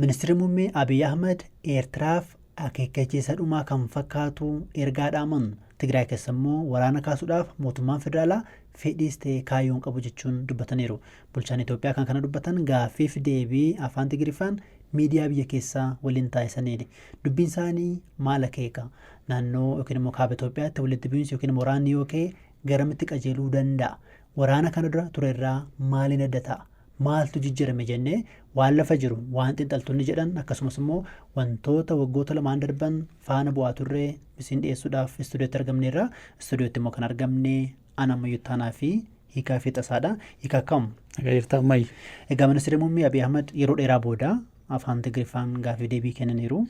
Ministeerri muummee Abiy Ahmad Eertiraaf akeekkachiisa dhumaa kan fakkaatu ergaa dhaaman. Tigraay keessa immoo waraana kaasuudhaaf mootummaan federaalaa fedhiis ta'e kaayyoon qabu jechuun dubbataniiru. Bulchaan Itoophiyaa kan kana dubbatan gaaffiif deebii afaan Tigiriffaan miidiyaa biyya keessaa waliin taasisaniini. Dubbiin isaanii maal akeeka? Naannoo yookiin immoo kaaba Itoophiyaatti walitti bu'iinsi yookiin immoo waraanni yoo ka'e garamitti qajeeluu danda'a? Waraana kana dura ture irraa maaliin adda ta'a? Maaltu jijjiirame jennee waan lafa jiru, waan xiinxaltoonni jedhan, akkasumas immoo wantoota waggoota lamaan darban faana bu'aa turre isin dhiyeessuudhaaf istuudiyootti argamneerra. Istuudiyootti immoo kan argamne ana Ammayyuu Ittaanaa fi Hiikaa Fiixasaadha. Hiikaa, akkam? Nagaa jirtaa, Ammayyu? Egaa ministeerri muummee Abiy Ahmad yeroo dheeraa booda afaan Tigiriffaan gaaffii deebii kennaniiru.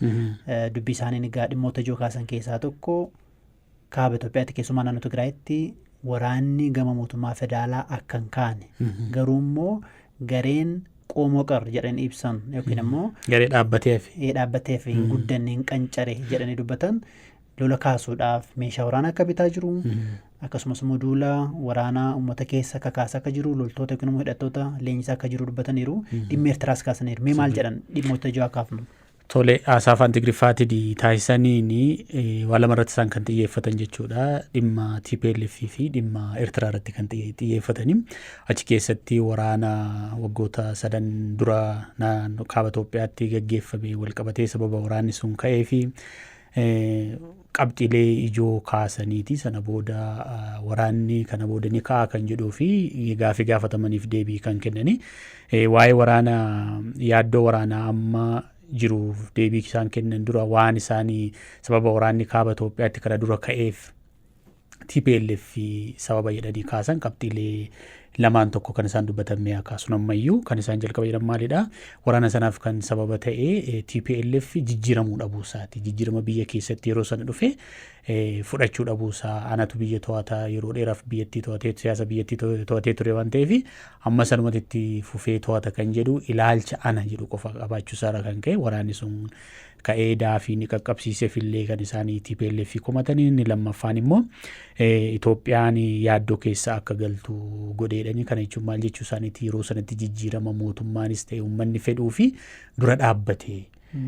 Dubbii isaaniin egaa dhimmoota ijoo kaasan keessaa tokko kaaba Itoophiyaatti, keessumaa naannoo Tigraayitti waraanni gama mootummaa federaalaa akka hin kaane, garuu immoo gareen qoomoo qar jedhanii ibsan yookiin immoo garee dhaabbatee hafe. Dhaabbatee fi hin guddanne, hin qancare jedhanii dubbatan lola kaasuudhaaf meeshaa waraanaa akka bitaa jiru, akkasumas immoo duula waraanaa uummata keessa kakaasaa akka jiru, loltoota yookiin immoo hidhattoota leenjisaa akka jiru dubbataniiru. Dhimma Eertiraas kaasaniiru. Mee maal jedhan? Dhimmoota ijoo akka kaafnu. Tole, haasaa afaan Tigriffaatiin taasisaniin waan lama irratti isaan kan xiyyeeffatan jechuudha. Dhimma TPLF fi dhimma Eertiraa irratti kan xiyyeeffatanii. Achi keessatti waraana waggoota 3 dura naannoo kaaba Itoophiyaatti gaggeeffame wal qabatee sababa waraanni sun ka'ee fi qabxiilee ijoo kaasaniiti. Sana booda waraanni kana booda ni ka'a kan jedhuu fi gaafii gaafatamaniif deebii kan kennanii. Waa'ee waraana, yaaddoo waraanaa amma jiruuf deebii isaan kennan dura, waan isaanii sababa waraanni kaaba Itoophiyaatti kana dura ka'eef TPLF sababa jedhanii kaasan qabxiilee lamaan tokko kan isaan dubbatan mi'a kaasun. Ammayyuu kan isaan jalqaba jedhan maalidha? Waraana sanaaf kan sababa ta'e TPLF jijjiiramuu dhabuu isaati. Jijjiirama biyya keessatti yeroo sana dhufe fudhachuu dhabuu isaa, anatu biyya to'ata, yeroo dheeraaf biyyattii to'atee, siyaasa biyyattii to'atee ture waan ta'eef amma sanumatti itti fufee to'ata kan jedhu, ilaalcha ana jedhu qofa qabaachuu isaarra kan ka'e waraanni sun ka'ee daafii ni qaqqabsiiseef illee kan isaanii TPLF komatanii. Inni lammaffaan immoo Itoophiyaan yaaddoo keessa akka galtu godheedhani. Kana jechuun maal jechuu isaaniiti? Yeroo sanatti jijjiirama mootummaanis ta'e uummanni fedhuu fi dura dhaabbate.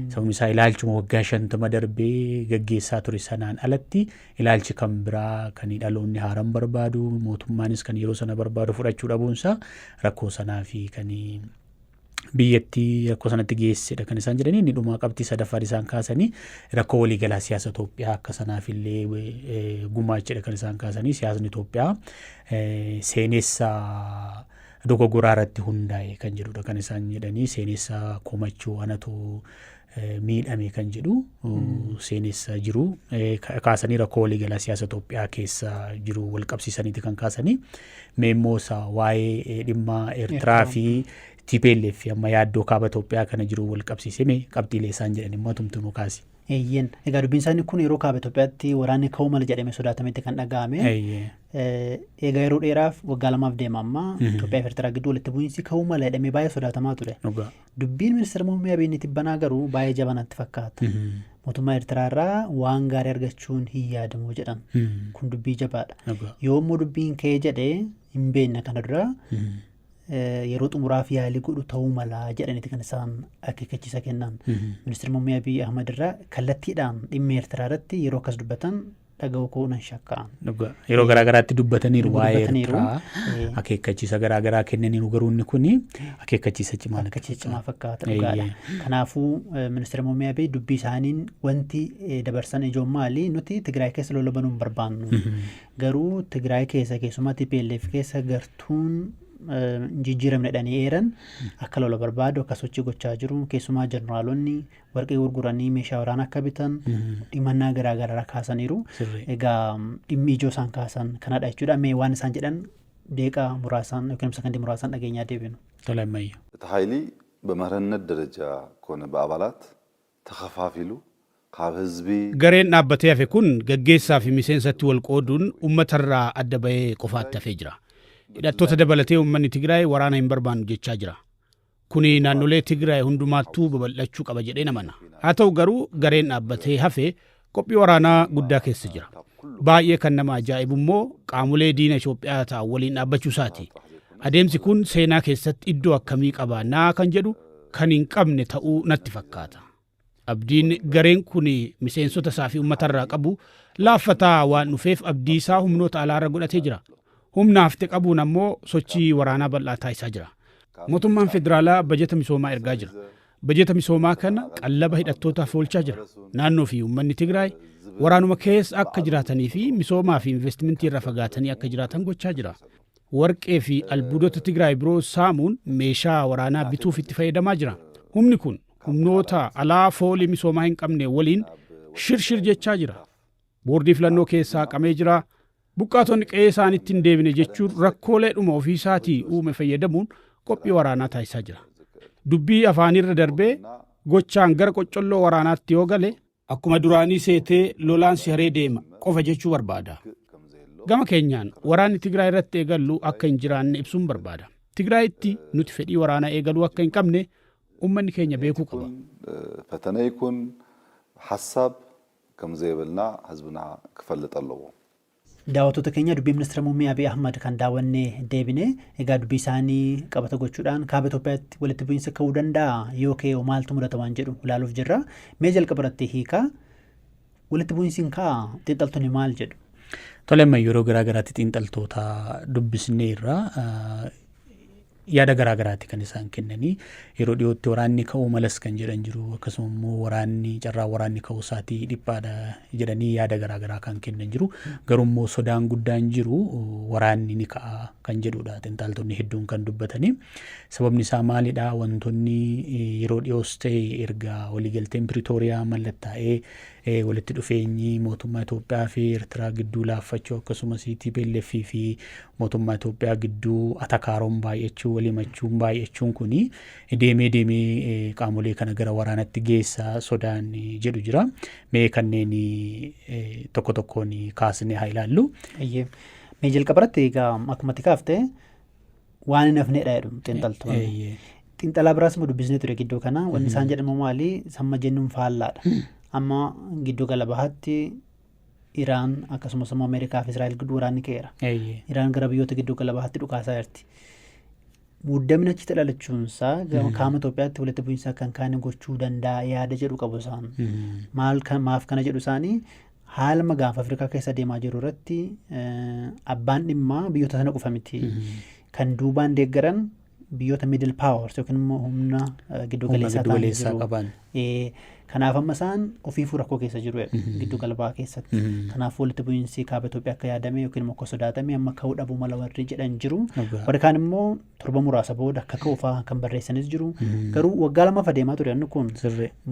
Sababni isaa ilaalchuma waggaa 50 darbee gaggeessaa ture sanaan alatti ilaalchi kan biraa kan dhaloonni haaraan barbaadu, mootummaanis kan yeroo sana barbaadu fudhachuu dhabuunsaa rakkoo sanaa fi kan biyyattii rakkoo sanatti geessedha kan isaan jedhanii. Inni dhumaa, qabxii sadaffaan isaan kaasanii, rakkoo waliigalaa siyaasa Itoophiyaa akka sanaaf illee gumaachedha kan isaan kaasanii. Siyaasni Itoophiyaa seenessa dogoggoraa irratti hundaa'e kan jedhudha kan isaan jedhanii. Seenessa komachuu, anatu miidhame kan jedhu seenessa jiru kaasanii, rakkoo waliigalaa siyaasa Itoophiyaa keessa jiru wal qabsiisaniiti kan kaasanii. Mee immoo isa waa'ee dhimma Eertiraa fi TPLF amma yaaddoo kaaba Itoophiyaa kana jiru wal qabsiisee mee qabxiilee isaan jedhan immoo tumtunuu kaasi. Eeyyeen. Egaa dubbiin isaanii kun yeroo kaaba Itoophiyaatti waraanni ka'uu mala jedhamee sodaatametti kan dhaga'ame. Egaa yeroo dheeraaf, waggaa 2f deema amma, Itoophiyaa fi Eertiraa gidduu walitti bu'iinsi ka'uu mala jedhamee baay'ee sodaatamaa ture. Dubbiin ministeera muummee Abiy Tibbanaa garuu baay'ee jabaa natti fakkaata. Mootummaa Eertiraa irraa waan gaarii argachuun hin yaadamu jedhan. Kun dubbii jabaadha. Yoo immoo dubbiin ka'ee jedhee hin beekne, kana dura yeroo xumuraaf yaalii godhu ta'uu mala jedhaniiti kan isaan akeekkachiisa kennan. Ministeerri muummee Abiy Ahmad irraa kallattiidhaan dhimma Eertiraa irratti yeroo akkas dubbatan dhaga'uu koo nan shakka. Yeroo garaa garaatti dubbataniiru waa'ee Eertiraa, akeekkachiisa garaa garaa kennaniiru, garuu inni kun akeekkachiisa cimaa natti Akeekkachiisa cimaa fakkaata, dhugaadha. Kanaafuu ministeerri muummee Abiy dubbii isaaniin wanti dabarsan ijoon maali? Nuti Tigraay keessa lola banuu hin barbaannu. Garuu Tigraay keessa, keessumaa TPLF keessa gartuun jijjiiramne jedhanii eeran akka lola barbaadu, akka sochii gochaa jiru, keessumaa jeneraalonni warqee gurguranii meeshaa waraanaa akka bitan dhimannaa garaa garaa kaasaniiru. Egaa dhimmi ijoo isaan kaasan kanadha jechuudha. Mee waan isaan jedhan deeqaa muraasaan yookiin sakandii muraasaan dhageenyaa deebinu. Tole, Ammayyu. እቲ ሓይሊ በመሪሕነት ደረጃ ኮነ በአባላት ተኸፋፊሉ ካብ ህዝቢ Gareen dhaabbatee hafe kun gaggeessaa fi miseensatti wal qooduun uummatarraa adda bahee qofaatti hafee jira. Hidhattoota dabalatee uummanni Tigraay waraana hin barbaannu jechaa jira. Kuni naannolee Tigraay hundumaattuu babal'achuu qaba jedhee namana. Haa ta'u garuu gareen dhaabbatee hafe qophii waraanaa guddaa keessa jira. Baay'ee kan nama ajaa'ibu immoo qaamolee diina Itoophiyaa ta'an waliin dhaabbachuu isaati. Adeemsi kun seenaa keessatti iddoo akkamii qabaannaa kan jedhu kan hin qabne ta'uu natti fakkaata. Abdiin gareen kun miseensota isaa fi uummatarraa qabu laaffataa waan dhufeef abdii isaa humnoota alaarra godhatee jira. Humna hafte qabuun ammoo sochii waraanaa bal'aa taasisaa jira. Mootummaan federaalaa bajeta misoomaa ergaa jira. Bajeta misoomaa kana qallaba hidhattootaaf oolchaa jira. Naannoo fi uummanni Tigraay waraanuma keessa akka jiraatanii fi misoomaa fi investimentii irraa fagaatanii akka jiraatan gochaa jira. Warqee fi albuudota Tigraay biroo saamuun meeshaa waraanaa bituuf itti fayyadamaa jira. Humni kun humnoota alaa foolii misoomaa hin qabne waliin shirshir jechaa jira. Boordii filannoo keessaa haqamee jira. Buqqaatonni qe'ee isaaniitti hin deebine jechuun rakkoolee dhuma ofiisaatii uume fayyadamuun qophii waraanaa taasisaa jira. Dubbii afaanirra darbee gochaan gara qoccolloo waraanaatti yoo gale akkuma duraanii seetee lolaan si haree deema qofa jechuu barbaada. Gama keenyaan waraanni Tigraay irratti eegallu akka hin jiraanne ibsuun barbaada. Tigraayitti nuti fedhii waraanaa eegaluu akka hin qabne uummanni keenya beekuu qaba. ፈተነ ይኩን ሐሳብ ከም ዘይብልና ህዝብና ክፈልጥ ኣለዎ። Daawwattoota keenya, dubbii ministeera muummee Abiy Ahmad kan daawwannee deebine. Egaa dubbii isaanii qabata gochuudhaan kaaba Itoophiyaatti walitti bu'iinsa ka'uu danda'a yoo ka'e maaltu mudata waan jedhu ilaaluuf jirra. Mee jalqaba irratti hiikaa walitti bu'iinsi hin ka'a, xiinxaltoonni maal jedhu? Tole, amma yeroo garaa garaatti xiinxaltoota dubbisneerra, yaada garaa garaatti kan isaan kennanii. Yeroo dhiyootti waraanni ka'uu malas kan jedhan jiru, akkasuma immoo waraanni carraa waraanni ka'uu isaatii dhiphaadha jedhanii yaada garaa garaa kan kennan jiru. Garuu immoo sodaan guddaan jiru waraanni ni ka'a kan jedhudha xiinxaltoonni hedduun kan dubbatanii. Sababni isaa maalidha? Wantoonni yeroo dhiyoos ta'e erga waliigalteen Piriitooriyaa mallattaa'ee walitti dhufeenyi mootummaa Itoophiyaa fi Eertiraa gidduu laaffachuu, akkasumas TPLF fi mootummaa Itoophiyaa gidduu atakaaroon baay'achuu, waliimachuun baay'achuun kuni deemee deemee qaamolee kana gara waraanatti geessa sodaan jedhu jira. Mee kanneen tokko tokkoon kaasnee haa ilaallu. Mee jalqaba irratti egaa akkuma ati kaafte waan hin hafnedha jedhu xiinxaltoonni. Xiinxalaa biraas immoo dubbisnee ture gidduu kana. Wanni isaan jedhamu maali? Samma jennuun faallaadha. Amma giddu gala bahaatti Iraan akkasumas immoo Ameerikaa fi Israa'el gidduu waraanni ka'eera. Iraan gara biyyoota giddu gala bahaatti dhukaasaa jirti. Muddamni achitti dhalachuunsaa kaama Itoophiyaatti walitti bu'iinsa kan kaane gochuu danda'a yaada jedhu qabu isaan. Maal maaf kana jedhu isaanii? Haala gaanfa Afrikaa keessa deemaa jiru irratti abbaan dhimmaa biyyoota sana qofa miti. Kan duubaan deeggaran biyyoota middle powers yookiin immoo humna giddu galeessaa ta'an jiru. Kanaaf amma isaan ofiifuu rakkoo keessa jiru giddu gala bahaa keessatti. Kanaaf walitti bu'iinsi kaaba Itoophiyaa akka yaadame yookiin immoo akka sodaatame amma ka'uu dhabuu mala warri jedhan jiru. Warri kaan immoo torba muraasa booda akka ka'u fa'aa kan barreessanis jiru. Garuu waggaa lamaaf adeemaa ture inni kun.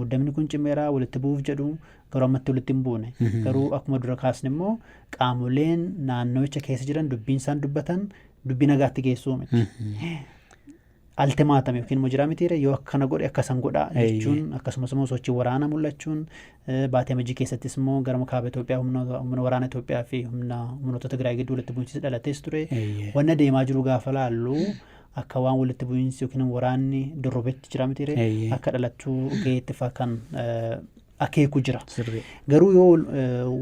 Muddamni kun cimeera, walitti bu'uuf jedhu, garuu ammatti walitti hin buune. Garuu akkuma dura kaasne immoo qaamoleen naannocha keessa jiran dubbiin isaan dubbatan dubbii nagaatti geessuu miti. Ultimatum yookiin immoo jiraa mitiire, yoo akkana godhe akkasan godha jechuun, akkasumas immoo sochii waraanaa mul'achuun, baatee Amajjii keessattis immoo gara kaaba Itoophiyaa humna waraana Itoophiyaa fi humnoota Tigraay gidduu walitti bu'iinsi dhalatees ture. Wanna deemaa jiru gaafa laallu akka waan walitti bu'iinsi yookiin waraanni dorrobetti jira mitiire akka dhalachuu gaheetti fa'aa kan akeeku jira. Garuu yoo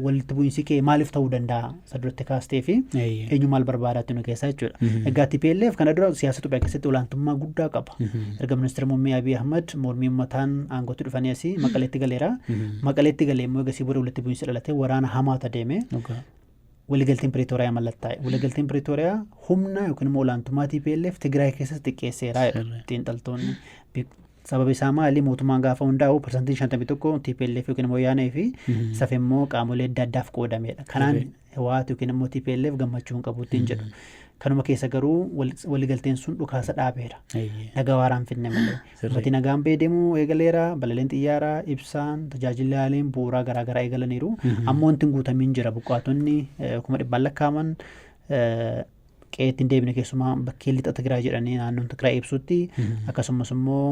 walitti bu'iinsi kee maaliif ta'uu danda'a isa duratti kaastee fi eenyu maal barbaadaatti nu keessaa jechuudha. Egaa TPLF kana dura siyaasa Itoophiyaa keessatti olaantummaa guddaa qaba. Erga ministeera muummee Abiy Ahmad mormii uummataan aangootti dhufanii asii Maqaleetti galeera. Maqaleetti galee immoo egasii booda walitti bu'iinsi dhalatee waraana hamaatu adeeme. Waliigalteen Piriitooriyaa mallattaa'e. Waliigalteen Piriitooriyaa humna yookiin immoo olaantummaa TPLF Tigraay keessatti xiqqeesseera xiinxaltoonni. Sababi isaa maali? Mootummaan gaafa hundaa'u 51% TPLF yookiin immoo Wayyaanee fi safe immoo qaamolee adda addaaf qoodamedha. Kanaan Hiwaat yookiin immoo TPLF gammachuu hin qabuutti hin jedhu. Kanuma keessa garuu waliigalteen sun dhukaasa dhaabeera. Nagaa waaraan finne malee. Ummati nagaan ba'ee deemuu eegaleera. Balaliin xiyyaaraa, ibsaan, tajaajilaaleen bu'uuraa garaagaraa eegalaniiru. Ammoo wanti hin guutamiin jira. Buqqaatonni 100,000 lakkaa'aman qe'eetti hin deebine, keessumaa bakkee lixa Tigraay jedhanii naannoon Tigraay ibsutti, akkasumas immoo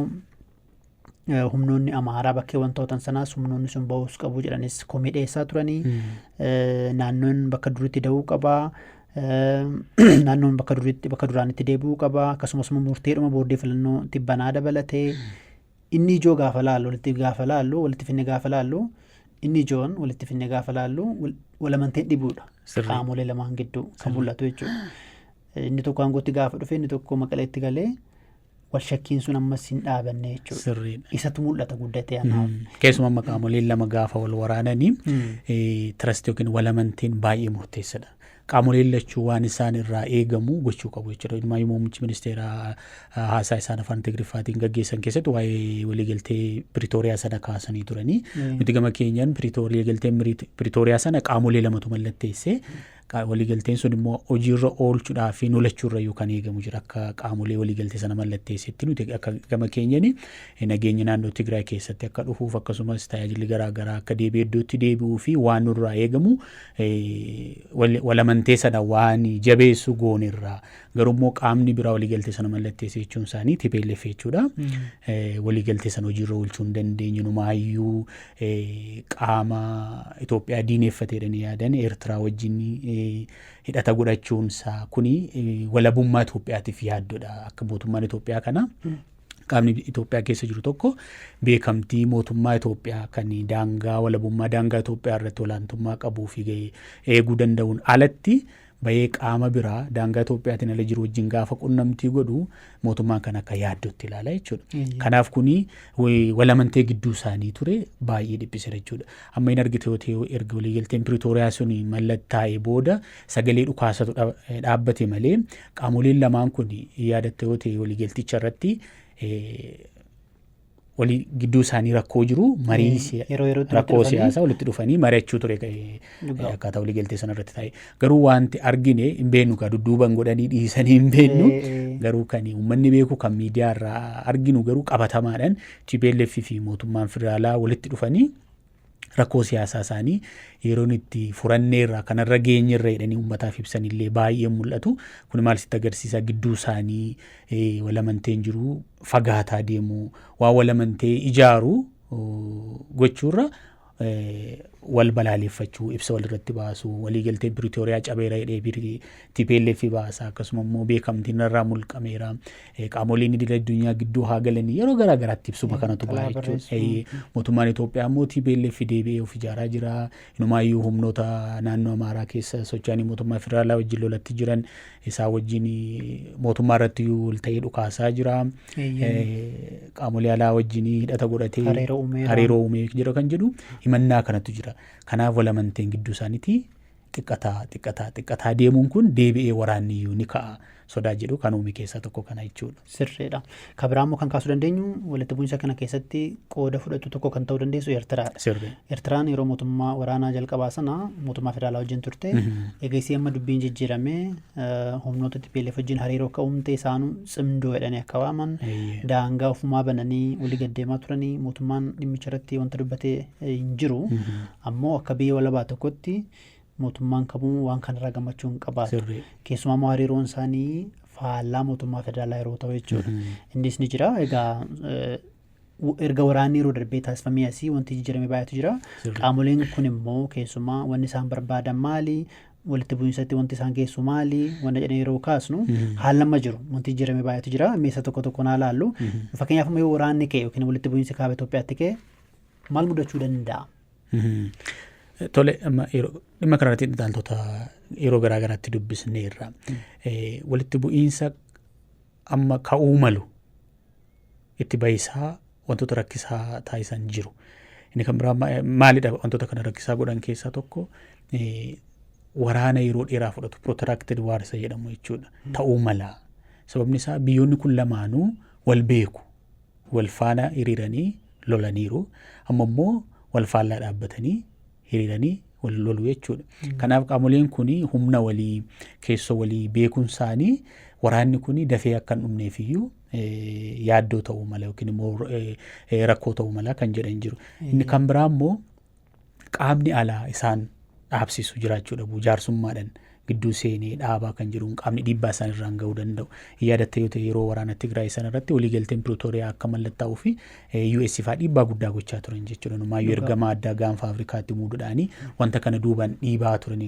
humnoonni Amaaraa bakkeewwan to'atan sanaas humnoonni sun ba'uus qabu jedhanis komii dhiyeessaa turanii. Naannoon bakka duriitti da'uu qabaa. Naannoon bakka duriitti bakka duraanitti deebi'uu qabaa. Akkasumas immoo murteedhuma boordii filannoo tibbanaa dabalatee inni ijoo gaafa laallu walitti gaafa laallu walitti finne gaafa laallu inni ijoon walitti finne gaafa laallu walamanteen dhibuudha. Qaamolee lamaan gidduu kan mul'atu jechuudha. Inni tokko aangootti gaafa dhufe, inni tokko Maqaleetti galee Wal shakkiin sun ammas hin dhaabanne jechuudha. Sirriidha. Isatu mul'ata guddatee anaaf. Keessumaa amma qaamoleen lama gaafa wal waraananii trust yookiin wal amanteen baay'ee murteessadha. Qaamoleen lachuu waan isaan irraa eegamu gochuu qabu jechuudha. Inumaayyuu muummichi ministeeraa haasaa isaan afaan Tigriffaatiin gaggeessan keessatti waa'ee waliigaltee Piriitooriyaa sana kaasanii turanii. Nuti gama keenyaan waliigalteen Piriitooriyaa sana qaamolee lamatu mallatteesse. Waliigalteen sun immoo hojiirra oolchuudhaa fi nolachuurra iyyuu kan eegamu jira akka qaamolee waliigaltee sana mallatteessetti. Nuti akka gama keenyani nageenya naannoo Tigraay keessatti akka dhufuuf, akkasumas tajaajilli garaa garaa akka deebi'ee iddootti deebi'uu fi waan nurraa eegamu walamantee sana waan jabeessu goonerraa, garuu immoo qaamni biraa waliigaltee sana mallatteesse jechuun isaanii TPLF jechuudha. Waliigaltee sana hojiirra oolchuu hin dandeenye, numaayyuu qaama Itoophiyaa diineeffateedhanii yaadan Eertiraa wajjin hidhata godhachuunsaa kuni walabummaa Itoophiyaatiif yaaddoodha. Akka mootummaan Itoophiyaa kana qaamni Itoophiyaa keessa jiru tokko beekamtii mootummaa Itoophiyaa kan daangaa walabummaa daangaa Itoophiyaa irratti olaantummaa qabuu fi eeguu danda'uun alatti bahee qaama biraa daangaa Itoophiyaatiin ala jiru wajjin gaafa qunnamtii godhu mootummaan kan akka yaaddootti ilaala jechuudha. Kanaaf kuni walamantee gidduu isaanii ture baay'ee dhiphiseera jechuudha. Amma hin argite yoo ta'e, erga waliigalteen Piriitooriyaa sun mallattaa'ee booda sagalee dhukaasatu dhaabbate malee qaamoleen lamaan kun, yaadatte yoo ta'e, waliigalticha irratti walii gidduu isaanii rakkoo jiru marii Yeroo yerootti rakkoo walitti dhufanii siyaasaa walitti dhufanii mari'achuu ture akkaataa waliigaltee sana irratti ta'e. Garuu wanti argine hin beeknu kaa, dudduuban godhanii dhiisanii hin beeknu. Garuu kan uummanni beeku, kan miidiyaa irraa arginu garuu qabatamaadhaan TPLF fi mootummaan federaalaa walitti dhufanii rakkoo siyaasaa isaanii yeroon itti furanneerra, kanarra geenyerra jedhanii uummataaf ibsanillee baay'ee mul'atu. Kun maal sitti agarsiisa? Gidduu isaanii walamanteen jiru fagaataa deemu, waan walamantee ijaaru gochuurra wal balaaleffachuu, ibsa walirratti baasuu, waliigaltee Piriitooriyaa cabeera jedhee TPLF baasa, akkasuma immoo beekamtiin irraa mulqameera, qaamoleen idil addunyaa gidduu haa galanii yeroo garaa garaatti ibsuma kanatu baha Xalayaa jechuudha. barreessuu. Mootummaan Itoophiyaa immoo TPLF deebi'ee of ijaaraa jira. Inumaayyuu humnoota naannoo Amaaraa keessa socho'anii mootummaa federaalaa wajjin lolatti jiran isaa wajjin mootummaa irratti wal ta'ee dhukaasaa jira. Qaamolee alaa wajjin hidhata godhatee Hariiroo uumeera. Hariiroo uumee jira kan jedhu himannaa kanatu jira. Kanaaf walamanteen gidduu isaaniitii xiqqataa xiqqataa xiqqataa deemuun kun deebi'ee waraanni iyyuu ni ka'a sodaa jedhu kan uume keessaa tokko kana jechuudha. Sirriidha. Kan biraa immoo kan kaasuu dandeenyu, walitti bu'iinsa kana keessatti qooda fudhatu tokko kan ta'uu dandeessu Eertiraadha. Eertiraan yeroo mootummaa waraanaa jalqabaa sana mootummaa federaalaa wajjin turte. Egaa amma dubbiin jijjiiramee humnoota TPLF wajjin hariiroo akka uumte, isaanuu tsimdoo jedhanii akka waaman, daangaa ofumaa bananii walii gaddeemaa turanii, mootummaan dhimmicha irratti wanta dubbatee hin jiru. Ammoo akka biyya walabaa tokkotti mootummaan kamuu waan kanarraa gammachuu hin qabaatu. Keessumaa immoo hariiroon isaanii faallaa mootummaa federaalaa yeroo ta'u jechuudha. Innis ni jira. Egaa erga waraanni yeroo darbee taasifamee asii wanti jijjiirame baay'eetu jira. Qaamoleen kun immoo keessumaa wanni isaan barbaadan maali? Walitti bu'iinsatti wanti isaan geessu maali? Wanta jedhanii yeroo kaasnu, haalli amma jiru wanti jijjiirame baay'eetu jira. Meeshaa tokko tokko naa laallu. Fakkeenyaaf amma yoo waraanni ka'e yookiin walitti bu'iinsi kaaba Itoophiyaatti ka'e maal mudachuu danda'a? Tole, amma yeroo dhimma kanarratti xiinxaltoota yeroo garaa garaatti dubbisneerra. Walitti bu'iinsa amma ka'uu malu itti bahisaa wantoota rakkisaa taasisan jiru. Inni kan biraa maalidha? Wantoota kana rakkisaa godhan keessaa tokko waraana yeroo dheeraa fudhatu, protracted war isa jedhamu jechuudha. Ta'uu mala. Sababni isaa biyyoonni kun lamaanuu wal beeku. Wal faana hiriiranii lolaniiru. Amma immoo wal faallaa dhaabbatanii hiriiranii wal lolu jechuudha. Kanaaf qaamoleen kun humna walii, keessoo walii beekuun isaanii waraanni kun dafee akka hin dhumneef iyyuu yaaddoo ta'uu mala yookiin immoo rakkoo ta'uu mala kan jedhan jiru. Inni kan biraa immoo qaamni alaa isaan dhaabsisu jiraachuu dhabu, jaarsummaadhaan gidduu seenee dhaabaa kan jedhuun qaamni dhiibbaa isaan irraan gahuu danda'u. Yaadatta yoo ta'e, yeroo waraana Tigraay sana irratti waliigalteen Piriitooriyaa akka mallattaa'uu fi US fa'aa dhiibbaa guddaa gochaa turan jechuudha. Numaayyuu ergamaa addaa gaanfa Afrikaatti muuduudhaanii wanta kana duubaan dhiibaa turan.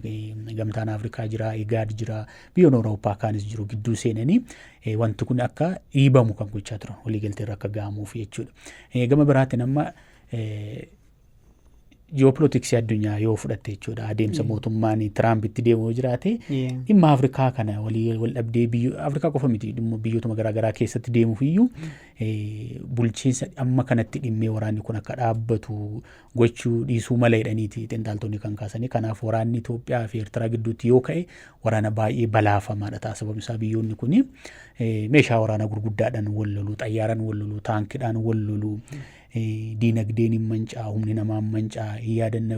Gamtaan Afrikaa jira, IGAD jira, biyyoon Awurooppaa kaanis jiru, gidduu seenanii wanti kun akka dhiibamu kan gochaa turan, waliigaltee irra akka gahamuuf jechuudha. Gama biraatiin amma Ji'opolitiksii addunyaa yoo fudhatte jechuudha, adeemsa mootummaan Tiraamp itti deemu yoo jiraate, dhimma Afrikaa kana walii wal dhabdee biyyo Afrikaa qofa miti, dhimma biyyootuma garaagaraa keessatti deemuuf iyyuu bulchiinsa amma kanatti dhimmee waraanni kun akka dhaabbatu gochuu dhiisuu mala jedhaniiti xiinxaltoonni kan kaasanii. Kanaaf waraanni Itoophiyaa fi Eertiraa gidduutti yoo ka'e waraana baay'ee balaafamaadha ta'a. Sababni isaa biyyoonni kun meeshaa waraanaa gurguddaadhaan wal lolu, xayyaaraan wal lolu, taankiidhaan wal lolu. Diinagdeen hin mancaa, humni namaa hin mancaa. Hin yaadanna,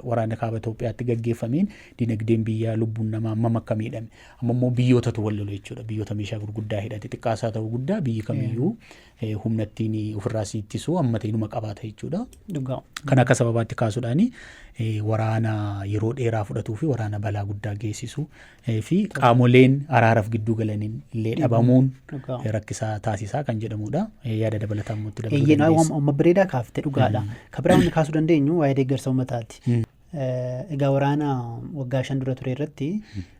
waraana kaaba Itoophiyaatti gaggeeffameen diinagdeen biyyaa, lubbuun namaa hammam akka miidhame. Amma immoo biyyootatu wal lolu jechuudha. Biyyoota meeshaa gurguddaa hidhate, xiqqaasaa ta'uu guddaa, biyyi kamiyyuu humna ittiin ofirraa si ittisu amma ta'e inuma qabaata jechuudha. Kan akka sababaatti kaasuudhaan waraana yeroo dheeraa fudhatuu fi waraana balaa guddaa geessisu fi qaamoleen araaraaf gidduu galaniin illee dhabamuun rakkisaa taasisaa kan jedhamudha. Yaada dabalataa immoo itti dabaluu dandeessa. Amma bareedaa kaafte, dhugaadha. Kan biraa wanni kaasuu dandeenyu waa'ee deeggarsa uummataati. Egaa waraana waggaa 5 dura ture irratti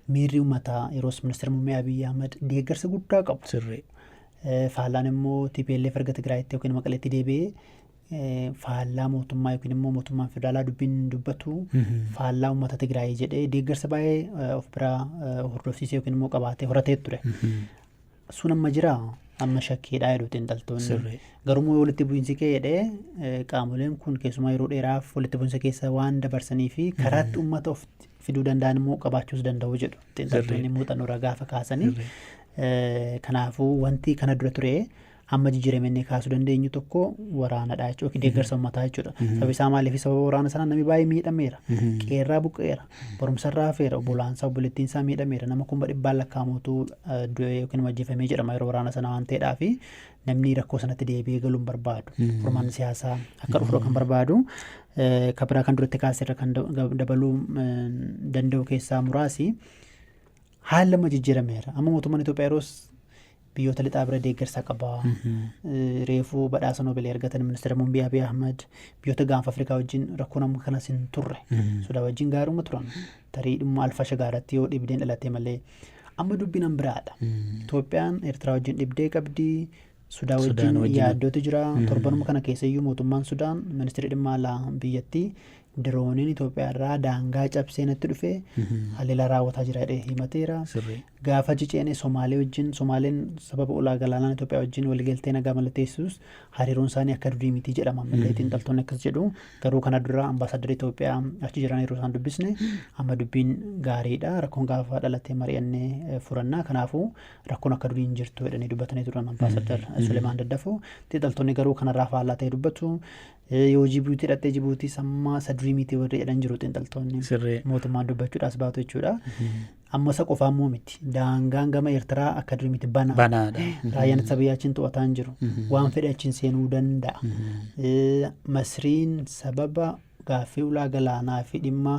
miirri uummataa yeroos ministeera muummee Abiyyi Ahmad deeggarsa guddaa qabu. Faallaan immoo TPLF erga Tigraayitti yookiin Maqaleetti deebi'ee faallaa mootummaa yookiin immoo mootummaan federaalaa dubbiin dubbatu faallaa uummata Tigraay jedhee deeggarsa baay'ee of biraa hordofsiisee yookiin immoo qabaatee horatee ture. Sun amma jira, amma shakkiidhaa jedhu xiinxaltoonni. Garuu immoo walitti bu'iinsi ka'e jedhee qaamoleen kun keessumaa yeroo dheeraaf walitti bu'iinsa keessa waan dabarsanii fi karaatti uummata of fiduu danda'an immoo qabaachuus danda'u jedhu xiinxaltoonni muuxannoo irraa gaafa kaasanii. Kanaafuu wanti kana dura ture amma jijjiirame inni kaasuu dandeenyu tokko waraanadha jechuudha, yookiin deeggarsa uummataa jechuudha. Sababni isaa maaliif? Sababa waraana sanaa namni baay'ee miidhameera. Qeerraa buqqa'eera. Barumsarraa hafeera. Obbolaansaa, obboleettiin isaa miidhameera. Nama 100,000 lakkaa'amutu du'e yookiin ajjeefamee jedhama yeroo waraana sanaa waan ta'eedhaa fi namni rakkoo sanatti deebi'ee galuu hin barbaadu. Furmaanni siyaasaa akka dhufu kan barbaadu. Kan biraa kan duratti kaaseerra kan dabaluu danda'u keessaa muraasi haalli amma jijjiirameera. Amma mootummaan Itoophiyaa yeroos biyyoota lixaa bira deeggarsa qaba. Reefuu badhaasa Noobeelii argatan ministeera muummee Abiy Ahmad biyyoota gaanfa Afrikaa wajjin rakkoon amma kanas hin turre. Sudaan wajjin gaaruma turan. Tarii dhimma Alfashagaa irratti yoo dhibdeen dhalatee malee. Amma dubbiin an biraadha. Itoophiyaan Eertiraa wajjin dhibdee qabdi. Sudaan Sudaan wajjin wajjin. yaaddootu jira. Torbanuma kana keessa iyyuu mootummaan Sudaan, ministeerri dhimma alaa biyyattii, dirooniin Itoophiyaa irraa daangaa cabsee natti dhufe haleelaa raawwataa jira jedhee himateera. Gaafa ciceene Somaalee wajjin, Somaaleen sababa ulaa galaanaa Itoophiyaa wajjin waliigaltee nagaa mallatteessus hariiroon isaanii akka durii miti jedhama. Ammallee xiinxaltoonni akkas jedhu. Garuu kana dura ambaasaaddarri Itoophiyaa achi jiran yeroo isaan dubbisne, amma dubbiin gaariidha. Rakkoon gaafa dhalatee mari'annee furannaa. Kanaafuu rakkoon akka durii hin jirtu jedhanii dubbatanii turan ambaasaddar Sulemaan Daddafoo. Xiinxaltoonni garuu kanarraa faallaa ta'e dubbatu. Yoo Jibuutii dhattee, Jibuutii sammaa isa durii miti warri jedhan jiru xiinxaltoonni. Mootummaan dubbachuudhaas baatu jechuudha. Amma isa qofaa immoo miti. Daangaan gama Eertiraa akka durii miti, banaa. Banaadha. Raayyaan ittisa biyyaa achiin to'ataa hin jiru. Waan fedhe achiin seenuu danda'a. Masriin sababa gaaffii ulaa galaanaa fi dhimma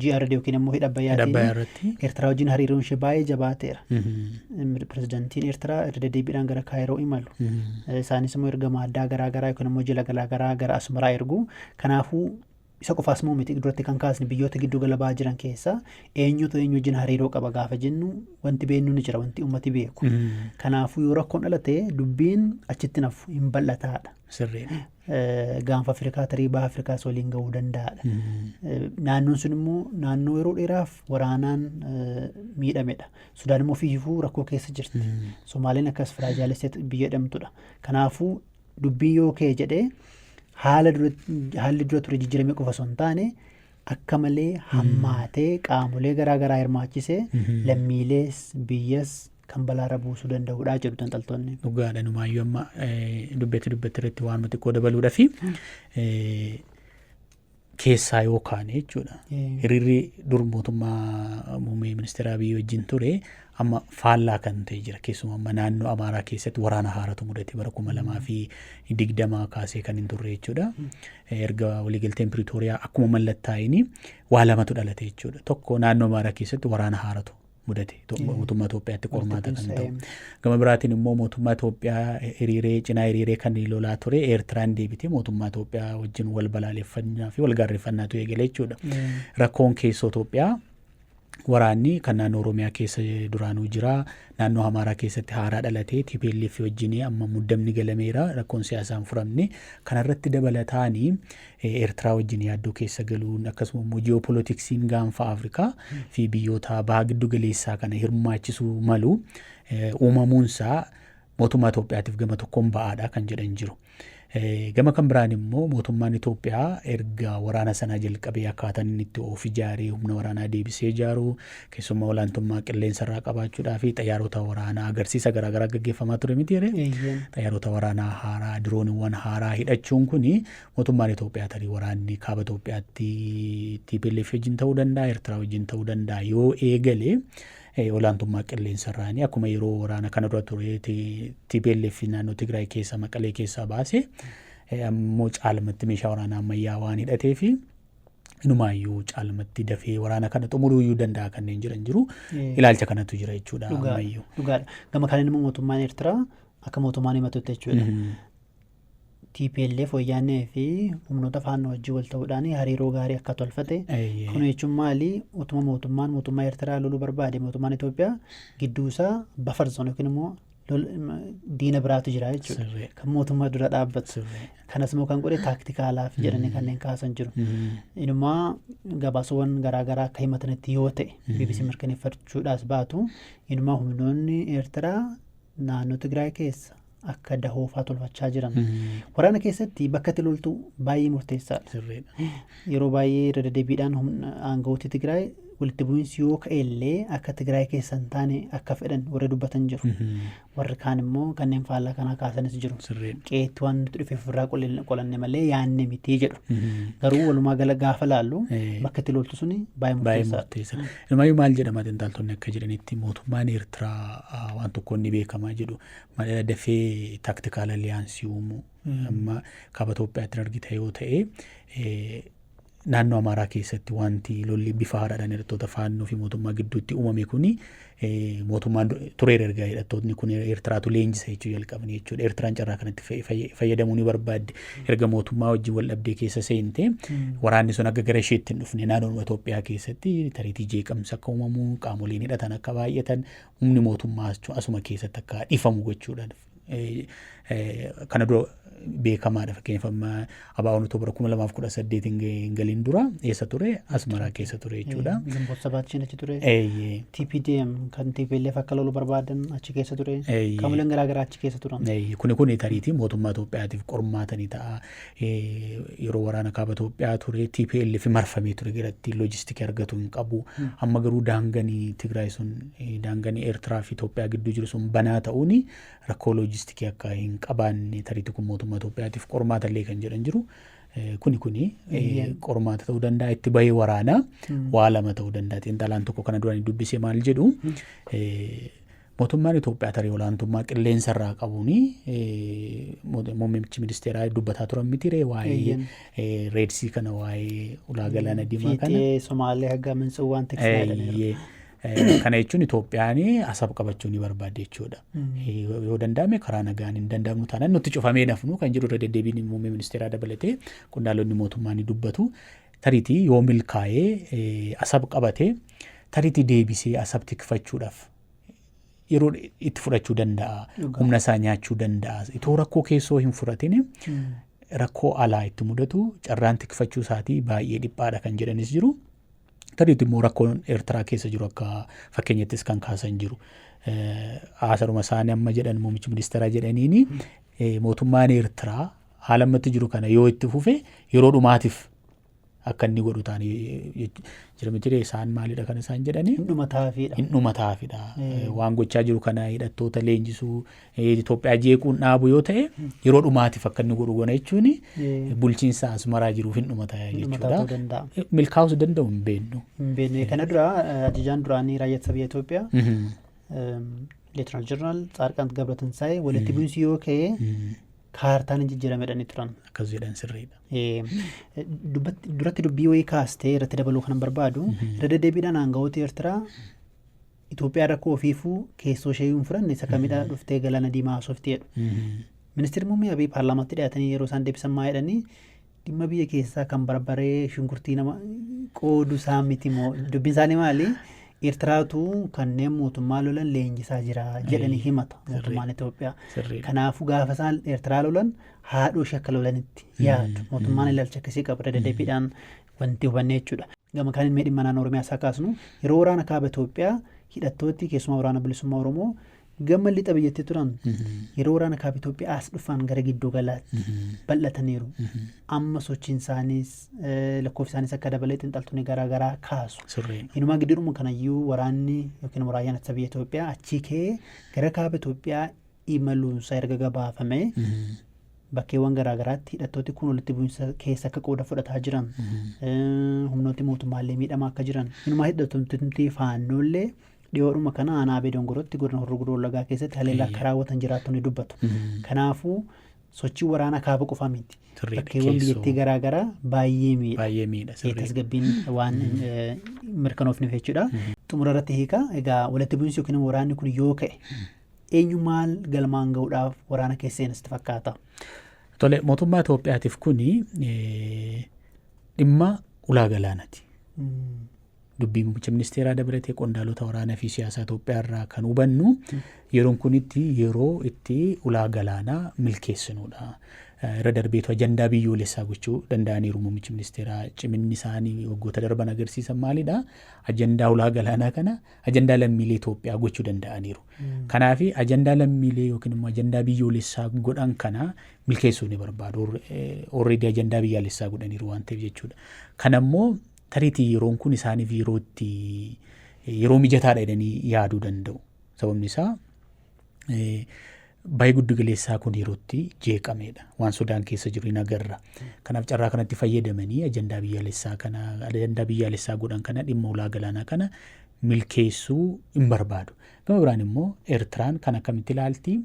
GRD yookiin immoo hidha Abbayyaa Abbayyaatiin irratti. Eertiraa wajjin hariiroon ishee baay'ee jabaateera. Pirezidantiin Eertiraa irra deddeebiidhaan gara Kaayiroo imalu. Isaanis immoo ergama addaa garaa garaa yookiin immoo jila garaa garaa gara Asmaraa ergu. Kanaafuu isa qofaas immoo miti, duratti kan kaasne biyyoota giddu gala ba'aa jiran keessaa eenyutu eenyu wajjin hariiroo qaba gaafa jennu wanti beeknu ni jira, wanti uummati beeku. Kanaafuu yoo rakkoon dhalate dubbiin achitti nafu hin bal'ataadha. Gaanfa Afrikaa, tarii baha Afrikaas waliin gahuu danda'aadha. Naannoon sun immoo naannoo yeroo dheeraaf waraanaan miidhamedha. Sudaan immoo ofiifuu rakkoo keessa jirti. Somaaleen akkas fragile state biyya jedhamtudha. Kanaafuu dubbiin yoo ka'e jedhee haala dura, haalli dura ture jijjiiramee qofa osoo hin taane akka malee hammaatee qaamolee garaa garaa hirmaachisee lammiilees biyyas kan balaarra buusuu danda'udha jedhu xiinxaltoonni. Dhugaadha, numaayyuu amma dubbetti dubbetti irratti waan xiqqoo dabaluudha fi keessaa yoo kaane jechuudha. Hiriirri dur mootummaa muummee ministeera Abiyyi wajjin ture amma faallaa kan ta'e jira. Keessumaa amma naannoo Amaaraa keessatti waraana haaratu mudate, bara 2020 kaasee kan hin turre jechuudha. Erga waliigalteen Piriitooriyaa akkuma mallattaa'ini waa lamatu dhalate jechuudha. Tokko, naannoo Amaaraa keessatti waraana haaratu mudate, mootummaa Itoophiyaatti qormaata kan ta'u. Gama biraatiin immoo mootummaa Itoophiyaa hiriiree cinaa hiriiree kan lolaa ture Eertiraan deebitee mootummaa Itoophiyaa wajjin wal balaaleffannaa fi wal gaarreeffannaatu eegale jechuudha. Rakkoon keessoo Itoophiyaa Waraanni kan naannoo Oromiyaa keessa duraanuu jira. Naannoo Amaaraa keessatti haaraa dhalatee TPLF wajjin amma muddamni galameera. Rakkoon siyaasaa hin furamne. Kanarratti dabalataanii Eertiraa wajjin yaaddoo keessa galuun, akkasuma immoo ji'opolitiksiin gaanfa Afrikaa fi biyyoota baha giddu galeessaa kana hirmaachisuu malu uumamuunsaa mootummaa Itoophiyaatiif gama tokkoon ba'aadha kan jedhan jiru. Gama kan biraan immoo mootummaan Itoophiyaa erga waraana sanaa jalqabee akkaataan inni itti of ijaaree humna waraanaa deebisee ijaaruu, keessumaa olaantummaa qilleensarraa qabaachuudhaa fi xayyaarota waraanaa agarsiisa garaagaraa gaggeeffamaa ture miti jedhee. Xayyaarota waraanaa haaraa, dirooniiwwan haaraa hidhachuun kuni mootummaan Itoophiyaa tarii waraanni kaaba Itoophiyaatti TPLF wajjin ta'uu danda'a, Eertiraa wajjin ta'uu danda'a yoo eegale, olaantummaa qilleensarraanii akkuma yeroo waraana kana dura ture TPLF naannoo Tigraay keessa Maqalee keessaa baase, ammoo caalmatti meeshaa waraanaa ammayyaa waan hidhatee fi inumaayyuu caalmatti dafee waraana kana xumuruu iyyuu danda'a kanneen jiran jiru. Ilaalcha kanatu jira jechuudha ammayyuu. Dhugaadha. Gama kaaniin immoo mootummaan Eertiraa akka mootummaan himatutti jechuudha. TPLF, Wayyaanee fi humnoota faannoo wajjin wal ta'uudhaan hariiroo gaarii akka tolfate. Kun jechuun maali? Utuma mootummaan mootummaa Eertiraa loluu barbaade, mootummaan Itoophiyaa gidduu isaa buffer zone yookiin immoo diina biraatu jira jechuudha. Kan mootummaa dura dhaabbatu. Kanas immoo kan godhe taaktikaalaaf jedhanii kanneen kaasan jiru. Inumaa gabaasawwan garaagaraa akka himatanitti yoo ta'e, BBC mirkaneeffachuudhaas baatu, inumaa humnoonni Eertiraa naannoo Tigraay keessa akka dahoofaa tolfachaa jiran. Waraana keessatti bakka itti loltu baay'ee murteessaadha. Yeroo baay'ee irra deddeebiidhaan humna aangawooti Tigraay walitti bu'iinsi yoo ka'e illee akka Tigraay keessa hin taane akka fedhan warri dubbatan jiru. Warri kaan immoo kanneen faallaa kanaa kaasanis jiru. Qe'eetti waan nuti dhufeef ofirraa qolanne malee yaanne miti jedhu. Garuu walumaa gala gaafa laallu bakka itti loltu suni baay'ee Baay'ee murteessaadha. Murteessaadha. Inumaayyuu maal jedhama, xiinxaltoonni akka jedhanitti mootummaan Eertiraa waan tokkoon ni beekamaa jedhu, mala dafee tactical alliance uumuu. Amma kaaba Itoophiyaatti argita yoo ta'e, naannoo Amaaraa keessatti wanti lolli bifa haaraadhaan hidhattoota faannoo fi mootummaa gidduutti uumame kuni mootummaan tureera erga hidhattootni kun Eertiraatu leenjisa jechuu jalqaban jechuudha. Eertiraan carraa kanatti fayyadamuu ni barbaadde. Erga mootummaa wajjin wal dhabdee keessa seente, waraanni sun akka gara isheetti hin dhufne naannoo Itoophiyaa keessatti tariitii jeeqamsa akka uumamu, qaamoleen hidhatan akka baay'atan, humni mootummaa asuma keessatti akka dhifamu gochuudhaan kana dura beekamaadha. Fakkeenyaaf, amma ABO'n otoo bara 2018 hin galin dura eessa ture? Asmaraa keessa ture jechuudha. Ginboot Sabaat achi ture. TPDM kan TPLF akka lolu barbaadan achi keessa ture. Qaamoleen garaagaraa achi keessa turan. Kuni tariitii mootummaa Itoophiyaatiif qormaatanii ta'a. Yeroo waraana kaaba Itoophiyaa ture TPLF marfamee ture, garatti loojistikii argatu hin qabu. Amma garuu daanganii Tigraay sun, daanganii Eertiraa fi Itoophiyaa gidduu jiru sun banaa ta'uun rakkoo loojistikii akka hin qabaanne, tariitii kun mootummaa Itoophiyaatiif qormaata illee kan jedhan jiru. Kuni qormaata ta'uu danda'a. Itti bahee waraanaa waa lama ta'uu danda'a. Xiinxalaan tokko kana duraan dubbisee maal jedhu, mootummaan Itoophiyaa tarii olaantummaa qilleensa irraa qabuuni muummichi ministeeraa dubbataa turan mitiree waa'ee Red Sea kana, waa'ee ulaa galaana diimaa kana. Fiixee Somaalee haga Mintsiwwaan tiksinaa jedhaniiru. Kana jechuun Itoophiyaan Asab qabachuu ni barbaadde jechuudha. Yoo danda'ame karaa nagaan, hin danda'amnu taanaan nutti cufamee nafnu kan jedhu irra deddeebiin muummee ministeeraa dabalatee qondaalonni mootummaa ni dubbatu. Tariitii yoo milkaa'ee Asab qabate, tariitii deebisee Asab tikfachuudhaaf yeroo itti fudhachuu danda'a. Humna isaa nyaachuu danda'a. Itoo rakkoo keessoo hin furatin rakkoo alaa itti mudatu carraan tikfachuu isaatii baay'ee dhiphaadha kan jedhanis jiru. Tariitii immoo rakkoon Eertiraa keessa jiru akka fakkeenyattis kan kaasan jiru. Haasaruma isaanii amma jedhan, muummichi ministeeraa jedhaniini, mootummaan Eertiraa haala ammatti jiru kana yoo itti fufe yeroo dhumaatiif akka inni godhu ta'anii jira miti, isaan maalidha kan isaan jedhanii? Hin dhumataafiidha. Hin dhumataafiidha. Waan gochaa jiru kana, hidhattoota leenjisuu, Itoophiyaa jeequun dhaabu yoo ta'e, yeroo dhumaatiif akka inni godhu goona jechuun bulchiinsa Asmaraa jiruuf hin dhumata jechuudha. Milkaa'uus danda'u hin beeknu. Hin beeknu. Kana dura ajajaan duraanii raayyaa ittisa biyya Itoophiyaa Leetinaal Jeneraal Tsaarqaan Gabratinsaa'ee walitti bu'iinsi yoo ka'e kaartaan hin jijjiirame jedhanii turan. Akkas jedhan, sirriidha. Duratti dubbii wayii kaastee irratti dabaluu kanan barbaadu, irra deddeebiidhaan aangawoota Eertiraa Itoophiyaa rakkoo ofiifuu keessoo ishee hin furanne isa kamidha dhuftee galaana diimaa haasofti jedhu. Ministeerri muummee Abiy paarlaamaatti dhiyaatanii yeroo isaan deebisan maa jedhanii? Dhimma biyya keessaa kan barbaree shunkurtii nama qoodu isaa miti moo? Dubbiin isaanii maali? Eertiraatu kanneen mootummaa lolan leenjisaa jira jedhanii himata mootummaan Itoophiyaa. Kanaafuu gaafa isaan Eertiraa lolan haadhoo ishee akka lolanitti yaadu. Mootummaan ilaalcha akkasii qaba deddeebiidhaan wanti hubanne jechuudha. Gama kaaniin mee dhimma naannoo Oromiyaa isaa kaasnu, yeroo waraana kaaba Itoophiyaa hidhattooti keessumaa Waraana Bilisummaa Oromoo gama lixa biyyattii turan yeroo waraana kaaba Itoophiyaa as dhufan gara gidduu galaatti bal'ataniiru. Amma sochiin isaaniis, lakkoofsi isaaniis akka dabalee xiinxaltoonni garaa garaa kaasu. Inumaa gidduudhuma kanayyuu waraanni yookiin raayyaan ittisa biyya Itoophiyaa achii ka'ee gara kaaba Itoophiyaa imaluunsaa erga gabaafame bakkeewwan garaa garaatti hidhattooti kun walitti bu'insa keessa akka qooda fudhataa jiran, humnooti mootummaallee miidhamaa akka jiran, inumaa hidhattoonni faannoollee dhiyoodhuma kana aanaa Abee Dongorootti godina Horroo Guduruu Wallaggaa keessatti haleellaa akka raawwatan jiraattonni dubbatu. Kanaafuu sochii waraanaa kaaba qofa miti. Bakkeewwan biyyattii garaa garaa baay'ee miidha. Baay'ee miidha. Tasgabbiin waan mirkanoofneef jechuudha. Xumura irratti hiika egaa walitti bu'insi yookiin waraanni kun yoo ka'e eenyu maal galmaan ga'uudhaaf waraana keessa seenas sitti fakkaata? Tole, mootummaa Itoophiyaatiif kuni dhimma ulaa galaanaati. Dubbii muummicha ministeeraa dabalatee qondaalota waraanaa fi siyaasaa Itoophiyaa irraa kan hubannu yeroon kun itti yeroo itti ulaa galaanaa milkeessinudha. Irra darbeetu ajandaa biyyoolessaa gochuu danda'aniiru muummichi ministeeraa. Ciminni isaanii waggoota darban agarsiisan maalidha? Ajandaa ulaa galaanaa kana ajandaa lammiilee Itoophiyaa gochuu danda'aniiru. Kanaaf ajandaa lammiilee yookiin immoo ajandaa biyyoolessaa godhan kana milkeessuu ni barbaadu. Already ajandaa biyyaalessaa godhaniiru waan ta'eef jechuudha. Kanammoo tariitii yeroon kun isaaniif yeroo itti yeroo mijataadha jedhanii yaaduu danda'u. Sababni isaa baay'ee giddu galeessaa kun yeroo itti jeeqamedha. Waan Sudaan keessa jiru hin agarra. Kanaaf carraa kanatti fayyadamanii ajandaa biyyaalessaa kana, ajandaa biyyaalessaa godhan kana, dhimma ulaa galaanaa kana milkeessuu hin barbaadu. Gama biraan immoo Eertiraan kan akkamitti ilaalti?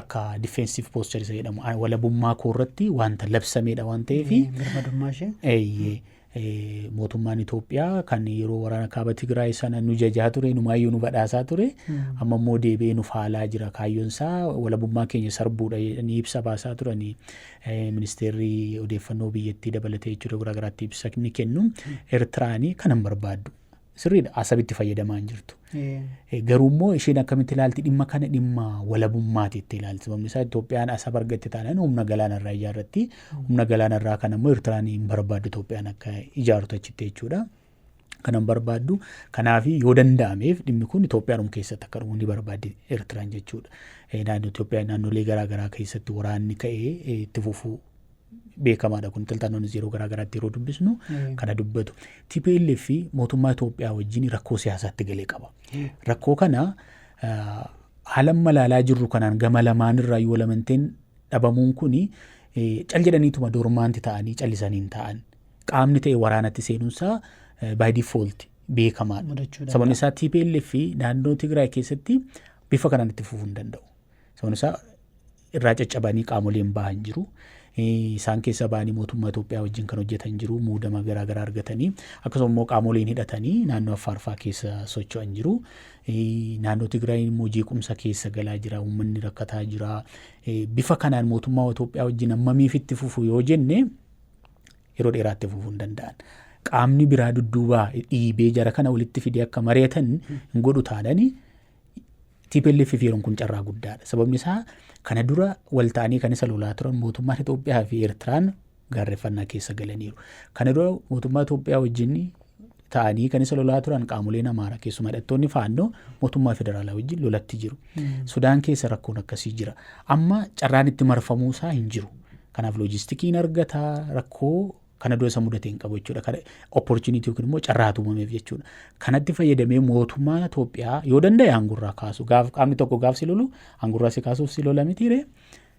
Akka defensive posture isa jedhamu walabummaa koo irratti wanta labsameedha waan ta'eef. Birmadummaa ishee. Eeyyee. Mootummaan Itoophiyaa kan yeroo waraana kaaba Tigraay sana nu jajaa ture, numaayyuu nu badhaasaa ture, amma immoo deebi'ee nu faalaa jira, kaayyoon isaa walabummaa keenya sarbuudha jedhanii ibsa baasaa turanii, ministeerri odeeffannoo biyyattii dabalatee jechuudha, garaa garaatti ibsa ni kennu. Eertiraanii kana hin barbaaddu. Sirriidha, Asabitti fayyadamaa hin jirtu. Garuu immoo isheen akkamitti ilaalti dhimma kana? Dhimma walabummaati itti ilaalti. Sababni isaa Itoophiyaan Asab argatte taanaan humna galaanarraa ijaarratti. Humna galaanarraa kana immoo Eertiraan hin barbaaddu Itoophiyaan akka ijaartu achitti jechuudha. Kana hin barbaaddu. Kanaaf yoo danda'ameef dhimmi kun Itoophiyaanuma keessatti akka dhumu ni barbaaddi Eertiraan jechuudha. Naannoo Itoophiyaa naannolee garaa garaa keessatti waraanni ka'ee itti fufuu beekamaadha kun, xiinxaltoonnis yeroo garaa garaatti yeroo dubbisnu kana dubbatu. TPLF mootummaa Itoophiyaa wajjin rakkoo siyaasaatti galee qaba. Rakkoo kana haala malaalaa jirru kanaan gama lamaan irraa yoo lamanteen dhabamuun kuni cal jedhaniituma dormant ta'anii callisanii hin ta'an. Qaamni ta'e waraanatti seenuunsaa by default beekamaadha. Sababni isaa TPLF naannoo Tigraay keessatti bifa kanaan itti fufuu hin danda'u. Sababni isaa irraa caccabanii qaamoleen bahan jiru. Isaan keessa ba'anii mootummaa Itoophiyaa wajjin kan hojjetan jiru, muudama garaa garaa argatanii, akkasuma immoo qaamoleen hidhatanii naannoo Affaarfaa keessa socho'an jiru. Naannoo Tigraay immoo jeequmsa keessa galaa jira, uummanni rakkataa jira. Bifa kanaan mootummaa Itoophiyaa wajjin hammamiif itti fufu yoo jenne, yeroo dheeraatti fufuu hin danda'an. Qaamni biraa dudduubaa dhiibee jara kana walitti fidee akka mari'atan hin godhu taanani TPLF fi yeroon kun carraa guddaadha. Sababni isaa kana dura wal ta'anii kan isa lolaa turan mootummaan Itoophiyaa fi Eertiraan gaarreeffannaa keessa galaniiru. Kana dura mootummaa Itoophiyaa wajjin ta'anii kan isa lolaa turan qaamoleen Amaaraa, keessumaa hidhattoonni faannoo, mootummaa federaalaa wajjin lolatti jiru. Sudaan keessa rakkoon akkasii jira. Amma carraan itti marfamuu isaa hin jiru. Kanaaf loojistikiin argata, rakkoo kana dura isa mudate hin qabu jechuudha. Kana opportunity yookiin immoo carraatu uumameef jechuudha. Kanatti fayyadamee mootummaa Itoophiyaa yoo danda'e aangorraa kaasu. Gaaf qaamni tokko gaaf si lolu aangorraa si kaasuuf si lola mitiire?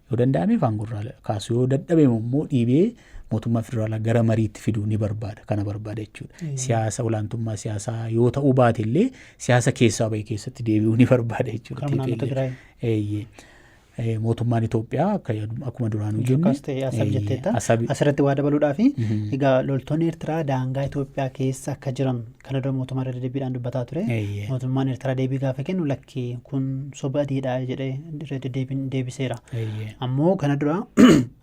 Yoo danda'ameef aangorraa kaasu, yoo dadhabe immoo dhiibee mootummaa federaalaa gara mariitti fiduu ni barbaada. Kana barbaada jechuudha. Siyaasa olaantummaa siyaasaa yoo ta'uu baate illee siyaasa keessaa bahe keessatti deebi'uu ni barbaada jechuudha. Kan naannoo Tigraay. Eeyyee. Mootummaan Itoophiyaa akkuma duraanuu jenne Akkas ta'e Asab jetteetta. Asabi. Asirratti waa dabaluudhaafi, egaa loltoonni Eertiraa daangaa Itoophiyaa keessa akka jiran kana dura mootummaa irra deddeebiidhaan dubbataa ture. Mootummaan Eertiraa deebii gaafa kennu lakkii, kun soba adiidha jedhee irra deddeebiin deebiseera. Ammoo kana dura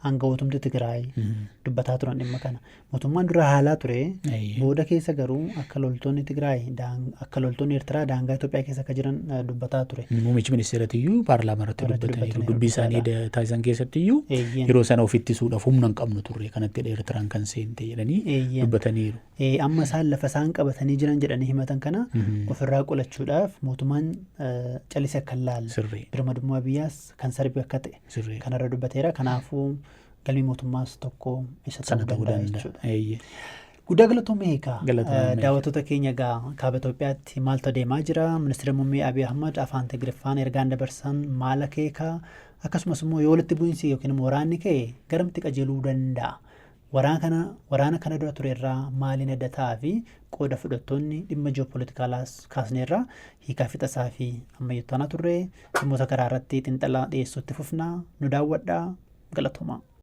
aanga'ootumti Tigraay dubbataa turan dhimma kana. Mootummaan dura haalaa ture. Booda keessa garuu akka loltoonni Tigraay, akka loltoonni Eertiraa daangaa Itoophiyaa keessa akka jiran dubbataa ture. Muummichi ministeeratiyyuu paarlaamaa irratti irratti dubbataniiru. Dubbataniiru. Dubbii isaanii taasisan keessattiyyuu yeroo sana of ittisuudhaaf humna hin qabnu turre, kanatti Eertiraan kan seente jedhanii dubbataniiru. Amma isaan lafa isaan qabatanii jiran jedhanii himatan kana ofirraa qolachuudhaaf mootummaan callisee akka hin laalle, birmadummaa biyyaas kan sarbi akka ta'e kanarra dubbateera. Kanaafuu galmi mootummaas tokko isa Sana ta'uu ta'uu danda'a danda'a. jechuudha. Guddaa galatoomee egaa Galatoomee. Daawwattoota keenya, egaa kaaba Itoophiyaatti maaltu adeemaa jira? Ministeera muummee Abiy Ahmad afaan Tigiriffaan ergaan dabarsan maal akeeka? Akkasumas immoo yoo walitti bu'iinsi yookiin immoo waraanni ka'e garamitti qajeeluu danda'a? Waraana kana dura ture irraa maaliin adda ta'aa fi qooda fudhattoonni dhimma ji'oopolitikaalaas kaasneerra, hiikaa fixasaa fi ammayyuu taanaa turre dhimmoota karaa irratti xiinxala dhiyeessuutti fufnaa, nu daawwadhaa, galatoomaa.